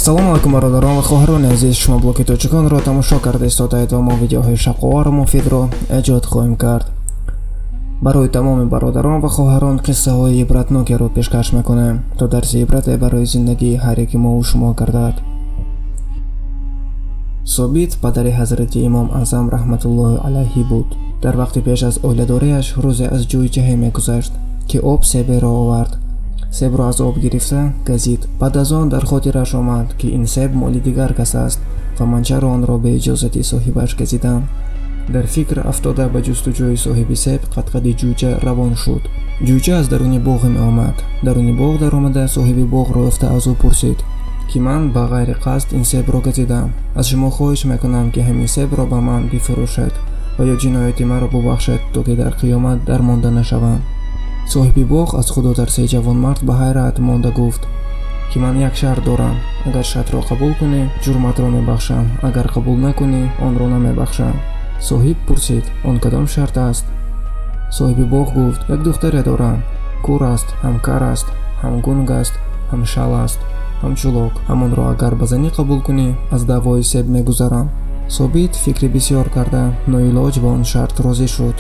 Салому алайкум, бародарон ва хоҳарони азиз. Шумо блоги тоҷиконро тамошо карда истодаед ва мо видеоҳои шавқовару муфидро эҷод хоҳем кард. Барои тамоми бародарон ва хоҳарон қиссаҳои ибратнокеро пешкаш мекунем, то дарси ибрате барои зиндагии ҳар яки мову шумо гардад. Собит падари ҳазрати Имом Аъзам раҳматуллоҳи алайҳи буд. Дар вақти пеш аз оиладориаш рӯзе аз ҷӯйчаҳе мегузашт, ки об себеро овард. Себро аз об гирифта газид. Баъд аз он дар хотираш омад, ки ин себ моли дигар кас аст ва ман чаро онро бе иҷозати соҳибаш газидам? Дар фикр афтода, ба ҷустуҷӯи соҳиби себ қадқади ҷӯйча равон шуд. Ҷӯйча аз даруни боғе меомад. Даруни боғ даромада, соҳиби боғро ёфта, аз ӯ пурсид, ки ман ба ғайри қасд ин себро газидам. Аз шумо хоҳиш мекунам, ки ҳамин себро ба ман бифурӯшед ва ё ҷинояти маро бубахшед, то ки дар қиёмат дармонда нашавам. Соҳиби боғ аз худотарсии ҷавонмард ба ҳайрат монда гуфт, ки ман як шарт дорам: агар шартро қабул кунӣ, ҷурматро мебахшам, агар қабул накунӣ, онро намебахшам. Соҳиб пурсид: он кадом шарт аст? Соҳиби боғ гуфт: як духтаре дорам, кур аст, ҳам кар аст, ҳам гунг аст, ҳам шал аст, ҳам чулок. Ҳамонро агар ба занӣ қабул кунӣ, аз даъвои себ мегузарам. Собит фикри бисёр карда, ноилоҷ ба он шарт розӣ шуд.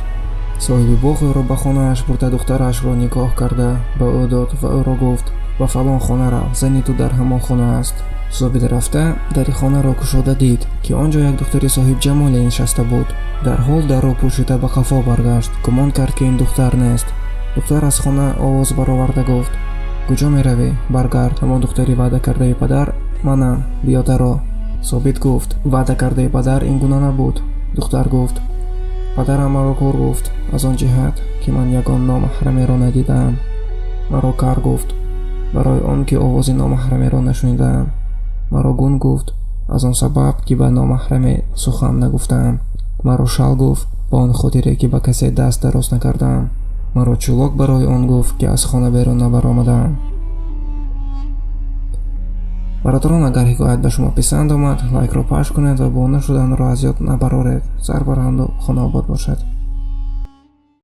Соҳиби боғ ӯро ба хонааш бурда, духтарашро никоҳ карда ба ӯ дод ва ӯро гуфт: ба фалон хона рав, зани ту дар ҳамон хона аст. Собит рафта, дари хонаро кушода дид, ки он ҷо як духтари соҳибҷамоле нишаста буд. Дарҳол дарро пӯшида, ба қафо баргашт. Гумон кард, ки ин духтар нест. Духтар аз хона овоз бароварда гуфт: куҷо меравӣ? Баргард, ҳамон духтари ваъда кардаи падар манам, биё даро. Собит гуфт: ваъда кардаи падар ин гуна набуд. Духтар гуфт: падарам маро кур гуфт аз он ҷиҳат, ки ман ягон номаҳрамеро надидаам. Маро кар гуфт барои он ки овози номаҳрамеро нашунидаам. Маро гунг гуфт аз он сабаб, ки ба номаҳраме сухан нагуфтаам. Маро шал гуфт ба он хотире, ки ба касе даст дароз накардаам. Маро чулок барои он гуфт, ки аз хона берун набаромадаам. Бародарон, агар ҳикоят ба шумо писанд омад, лайкро пахш кунед ва обуна шуданро аз ёд набароред. Сарбаланду хонаобод бошед.